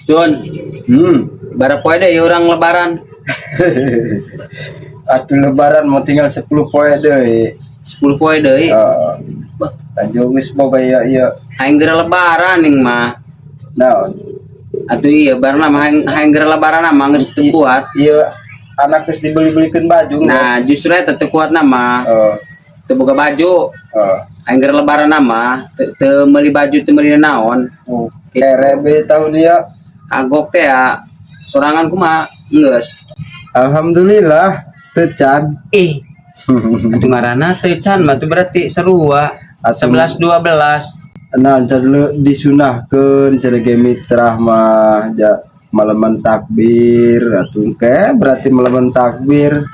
Sun, bara poe deui urang lebaran. Atuh lebaran mau tinggal 10 poe deui. 10 poe deui. Heeh. Bah. Lanjut geus boga ieu ieu. Aing geura lebaran ning mah. Naon? Atuh iya barna mah aing aing geura lebaran mah geus teu kuat. Ieu anak geus dibeli-belikeun baju geus. Nah, justru eta teu kuat mah. Oh, Teu boga baju. oh. Aing geura lebaran mah teu teu meuli baju, teu meuli naon. Oh, kere be tahun ieu. Kagok teh ya sorangan kumaha geus. Alhamdulillah teu can. Ih, atuh ngaranna teu can mah tuh berarti sarua. 11 12. Nah, dulu disunahkeun cenah ge mitrah mah ja malaman takbir atuh ke berarti malaman takbir.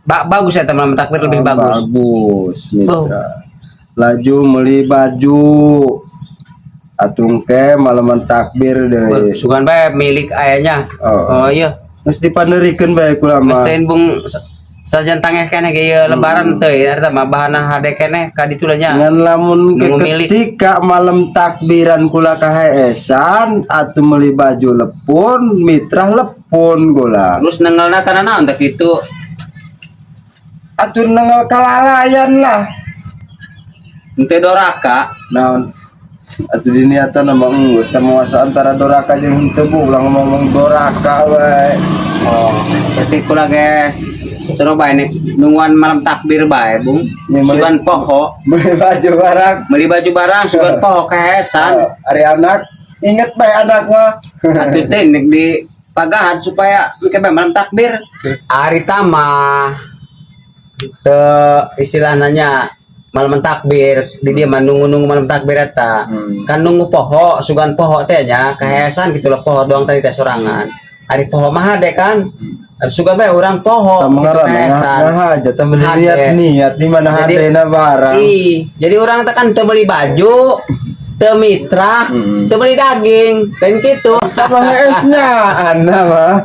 Bagus ya malam takbir lebih Oh, bagus. Bagus mitra. Laju meuli baju atuh ke malaman takbir Beuh, deui. Sugan bae milik ayahnya. Oh. Oh iya. Geus dipanerikeun bae kula Geus mah. teuing bung sajan tangeh keneh ge ieu lebaran teu eta mah bahana hade keneh ka ditu lah nya. Ngan lamun ke Nunggu milik. Ketika malam takbiran kula kaheesan atuh meuli baju lepun, mitrah lepun kula. Terus nenggelna kana naon teh kitu? Atuh nengel kalalayan lah. Henteu doraka. Naon? Atuh diniatan mah geus teh muasa antara doraka jeung henteu bu ulah ngomong doraka wae. Oh, berarti kula ge seru bae nek nungguan malam takbir bae, Bung. Ya, Sugan poho, beli baju barang. Beli baju barang sugan poho kahesan. Oh, ari anak inget bae anak mah. Atuh teh nek di pagahan supaya engke bae malam takbir. Ari mah teu istilahna nya malam takbir di dia mah nunggu-nunggu malam takbir eta. Kan nunggu poho, sugan poho teh nya kahesan gitu loh, poho doang tadi teh sorangan. Ari poho mah hade kan. Sugan bae urang poho Tah gitu ngaran kahesan. nah aja tah bener Hade. Niat niat di mana Jadi- hadena barang. Ih, jadi urang teh kan teu meuli baju, teu mitra, teu meuli daging, lain gitu. Tah mah heesnya anda mah.